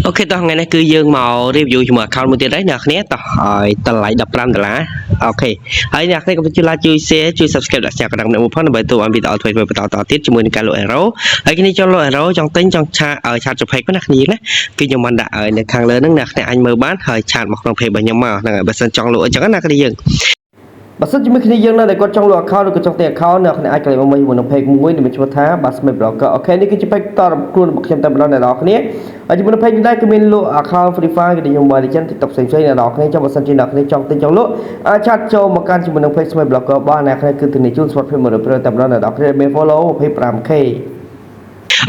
OK តោះថ្ងៃនេះគឺយើងមក review ជាមួយ account មួយទៀតហើយអ្នកគ្នាតោះឲ្យតម្លៃ15ដុល្លារ OK ហើយអ្នកគ្នាកុំភ្លេចជួយ like ជួយ share ជួយ subscribe ដាក់សញ្ញាកណ្ដឹងម្នាក់មួយផងដើម្បីទទួលបានវីដេអូថ្មីៗបន្តតទៀតជាមួយនឹងការលក់ hero ហើយគ្នាចង់លក់ hero ចង់ទិញចង់chat ឲ្យ chat ចូល page ណាគ្នាណាគឺខ្ញុំបានដាក់ឲ្យនៅខាងលើហ្នឹងអ្នកគ្នាអាចមើលបានហើយ chat មកក្នុង page របស់ខ្ញុំមកហ្នឹងហើយបើសិនចង់លក់អញ្ចឹងណាគ្នាយើង បើសិនជាមួយគ្នាយើងនៅដែលគាត់ចង់លក់ account ឬក៏ចង់ទិញ account អ្នកគ្នាអាចក្លែងមកជាមួយនឹង page មួយដែលមានឈ្មោះថា Basme Blogger OK នេះគឺជា page តរខ្លួនរបស់ខ្ញុំតែម្ដងអ្នកនរគ្នាហើយជាមួយនឹង page នេះដែរគឺមានលក់ account Free Fire គឺខ្ញុំ Mobile Legends TikTok ផ្សេងៗអ្នកនរគ្នាចង់បើសិនជាអ្នកគ្នាចង់ទិញចង់លក់អាច chat ចូលមកកាន់ជាមួយនឹង page Smith Blogger បានអ្នកគ្នាគឺធានាជូនសុវត្ថិភាព100%តែម្ដងអ្នកនរគ្នាមាន follow 25K។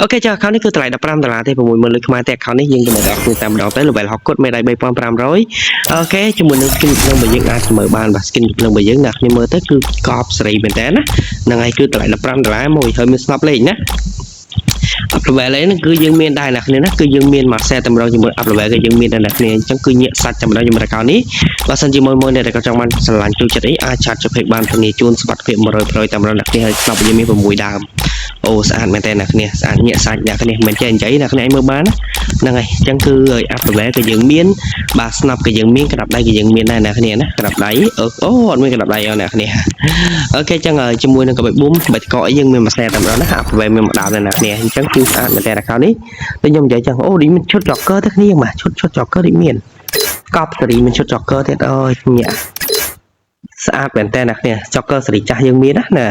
OK ចា account នេះគឺតម្លៃ15ដុល្លារទេ60000លុយខ្មែរតែ account នេះយើងទៅមកដល់គ្នាតែម្ដងទៅ level 60គាត់មេដៃ3500 OK ជាមួយនឹង skin ក្នុងរបស់យើងអាចមើលបានបាទ skin ក្នុងរបស់យើងអ្នកគ្នាមើលទៅគឺកប់សេរីមែនតើណាហ្នឹងហើយគឺតម្លៃ15ដុល្លារមួយហើយមានស្នប់លេខណា up level ហ្នឹងគឺយើងមានដែរអ្នកគ្នាណាគឺយើងមានមួយ set តែម្ដងជាមួយ up level គឺយើងមានដែរអ្នកគ្នាអញ្ចឹងគឺញាក់សាច់តែម្ដងជាមួយ account នេះបើសិនជាមួយមួយអ្នកដែលគាត់ចង់បានស្រឡាញ់ចូលចិត្តអីអាច chat ចូល page បានធានាជូនសុវត្ថិភាព100%តែម្ដងអ្នកគ្នាហើយស្នប់យើងមាន6ដើមអូស្អាតមែនតើអ្នកគ្នាស្អាតញាក់សាច់អ្នកគ្នាមិនចេះនិយាយអ្នកគ្នាអាចមើលបានណាហ្នឹងហើយអញ្ចឹងគឺ up level ក៏យើងមានបាទស្នប់ក៏យើងមានកណ្ដាប់ដៃក៏យើងមានដែរអ្នកគ្នាណាកណ្ដាប់ដៃអូអូអត់មានកណ្ដាប់ដៃអត់អ្នកគ្នា OK អញ្ចឹងជាមួយនឹងកបិប៊ុំបិទកអីយើងមានមួយ set តែម្ដងណា up level មានមួយដើមដែរអ្នកគ្នាអញ្ចឹងគឺស្អាតមែនតើ account នេះដូចខ្ញុំនិយាយចឹងអូនេះមានឈុត joker ទៅគ្នាមកឈុតឈុត joker នេះមានកប់សេរីមានឈុត joker ទៀតអូយញាក់ស្អាតមែនតើអ្នកគ្នា joker សេរីចាស់យើងមានណាណា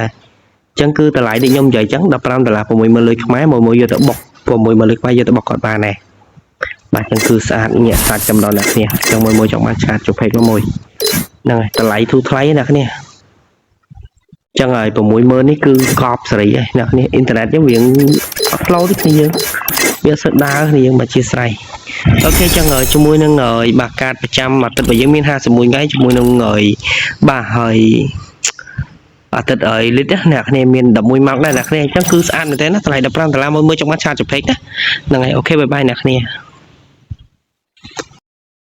អញ្ចឹងគឺតម្លៃដូចខ្ញុំនិយាយចឹង15ដុល្លារ60000លុយខ្មែរមួយមួយយកទៅបុក60000លុយខ្មែរយកទៅបុកគាត់បានដែរបាទអញ្ចឹងគឺស្អាតញាក់សាច់ចំដល់អ្នកគ្នាអញ្ចឹងមួយមួយចង់បាន chat ចូល page មកមួយហ្នឹងហើយតម្លៃធូរថ្លៃណាអ្នកគ្នាចឹងហើយ60000នេះគឺកប់សេរីហើយអ្នកគ្នាអ៊ីនធឺណិតយើងវាអត់ flow ទេគ្នាយើងវាសឹកដើរគ្នាយើងមកជាស្រ័យ OK ចឹងជាមួយនឹងបាទកាតប្រចាំអាទិត្យរបស់យើងមាន51ថ្ងៃជាមួយនឹងបាទហើយអាទិត្យហើយលីតអ្នកគ្នាមាន11ម៉ោងដែរអ្នកគ្នាអញ្ចឹងគឺស្អាតមែនទែនណាតម្លៃ15ដុល្លារមួយមួយចង់បាន chat ចូល page ណាហ្នឹងហើយ OK bye bye អ្នកគ្នា។